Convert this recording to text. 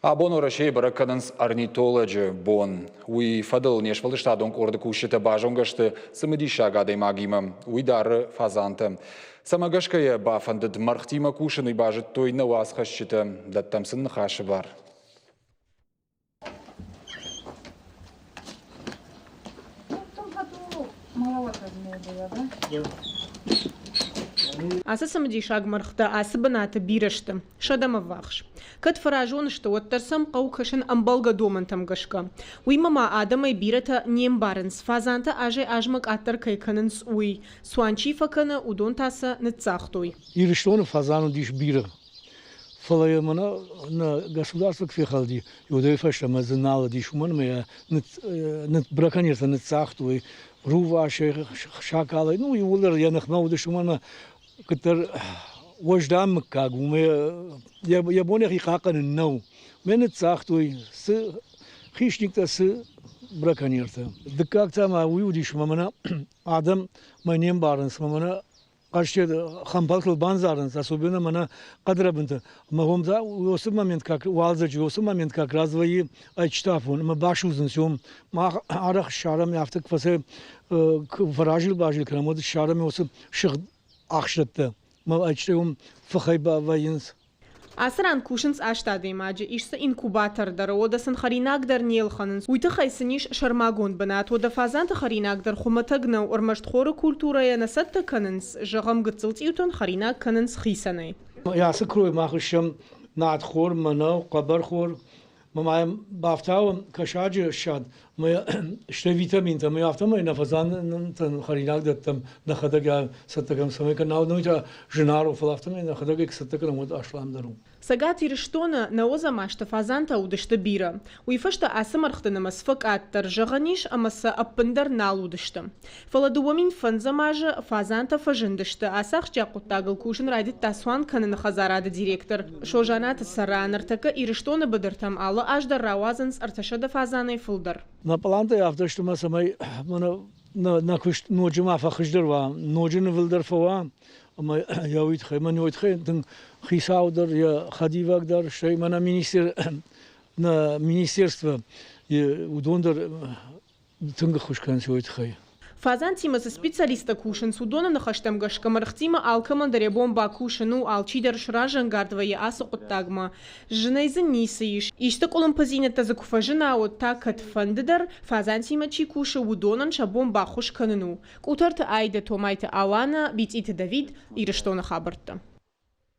Абон Уӕрӕсейы бӕрӕг кӕнынц орнитолоджы бон. Уый фӕдыл не сфӕлдыстадон къорды кусджытӕ базонгӕ сты цымыдисаг адӕймагимӕ. Уый дары фазантӕ. Цӕмӕ гӕсгӕ йӕ бафӕндыд мӕргътимӕ кусын, уый базыдтой нӕ уацхӕсджытӕ. Дӕттӕм сын ныхасы бар. Ацы цымыдисаг мӕргътӕ ацы бынаты бирӕ сты, сӕдӕмӕ ввахс. Кӕд фӕразон сты, уӕддӕр сӕм хъӕуы кӕсын ӕмбӕлгӕ домӕнтӕм гӕсгӕ. Уыимӕ ма адӕмӕй бирӕтӕ не мбарынц, фазантӕ азӕй-азмӕ къаддӕр кӕй кӕнынц, уый. Цуан чи фӕкӕны, уыдон та сӕ ныццагътой. Ирыстоны фазан уыдис бирӕ. Фӕлӕ йӕ мӕнӕ нӕ государство куы фехӕлди, уӕдӕй фӕстӕмӕ дзы нал уыдис, уымӕн ӕмӕ йӕ браконьертӕ ныццагътой, рувасӕй, шакалӕй, ну, иууылдӕр йӕ ныхмӕ уыдысты, уымӕн ӕмӕ куыддӕр уӕздан мыггаг, уымӕ йӕ бон йӕхи хъахъхъӕнын нӕу. Мӕ ныццагътой, цы хищниктӕ, цы браконьертӕ. Дыккаг та ма уый уыдис, ӕмӕ мӕнӕ адӕм мӕ не мбарынц, ӕмӕ мӕнӕ хъазтӕ хӕмпӕлтыл бандзарынц, особенно мӕнӕ хъӕдрӕбынты. Ӕмӕ уым та уыцы момент как уалдзӕджы уыцы момент как раз вӕййы ӕйчытафон ӕмӕ басудзынц уым. Мах арӕх ссарӕм афтӕ куы фӕцӕй фӕразил-базил кӕнӕм, уӕд ссарӕм уыцы сыгъд ахстӕттӕ. Ӕмӕ ӕйчытӕ уым фыхӕй вӕййынц. Ацы ран кусынц аст адӕймаджы, ис дзы инкубатор дӕр, уӕдӕ сын хӕринаг дӕр не лхӕнынц. Уый тыххӕй сын ис сӕрмагонд бынат. Уӕдӕ фазанты хӕринаг дӕр хуымӕтӕг нӕу, ӕрмӕст хоры культурӕйӕ нӕ цӕттӕ кӕнынц, зӕгъӕм, гыццыл цъиутӕн хӕринаг кӕнынц хицӕнӕй. Ацы крой мах ссӕм надхор, мӕнӕу, хъӕбӕрхор, ӕмӕ ма йӕм бафтауӕм кӕсаджы ссад ӕмӕ стӕй витаминтӕ, ӕмӕ афтӕмӕй нӕ фазантӕн хӕринаг дӕттӕм, нӕхӕдӕг цӕттӕ кӕнӕм, цӕмӕй кӕнӕ науд та зынаргъ у, фӕлӕ афтӕмӕй нӕхӕдӕг куы цӕттӕ кӕнӕм, уӕд асламдӕр у. Цӕгат Ирыстоны нӕуӕдзӕм азты фазантӕ уыдысты бирӕ. Уый фӕстӕ ацы мӕргъты нымӕц фӕкъаддӕр, зӕгъӕн ис, ӕмӕ сӕ ӕппындӕр нал уыдысты. Фӕлӕ 2005 азы фазантӕ фӕзындысты. Ацы ахсджиаг хъуыддагыл кусын райдыдта цуан кӕныны хӕдзарады директор Созанаты Цӕра. Ныртӕккӕ Ирыстоны быдыртӕм алы аз дӕр рауадзынц 300 фазанӕй фылдӕр. Нӕ пълантӕ афтӕ сты, ӕмӕ цӕмӕй нӕ куыст ноджы ма фӕхуыздӕр уа, ноджы нывылдӕр фӕуа, ӕмӕ йӕ уый тыххӕй, мӕн уый тыххӕй тынг хицау дӕр, йӕ хӕдивӕг дӕр, стӕй мӕнӕ министр, нӕ министерство, уыдон дӕр тынг ӕххуыс кӕнынц уый тыххӕй. Фазантимӕ цы специалисттӕ кусынц, уыдоны ныхӕстӕм гӕсгӕ мӕргътимӕ алкӕмӕн дӕр йӕ бон бакусын у, алчидӕр сразӕнгард вӕййы ацы хъуыддагмӕ. Зынӕй дзы ницы ис. Исты къуылымпыдзинӕдтӕ дзы куы фӕзына, уӕд та кӕдфӕнды дӕр, фазантимӕ чи кусы, уыдонӕн сӕ бон баххуыс кӕнын у. Къутӕрты Аидӕ, Томайты Аланӕ, Бицъиты Давид, Ирыстоны хабӕрттӕ.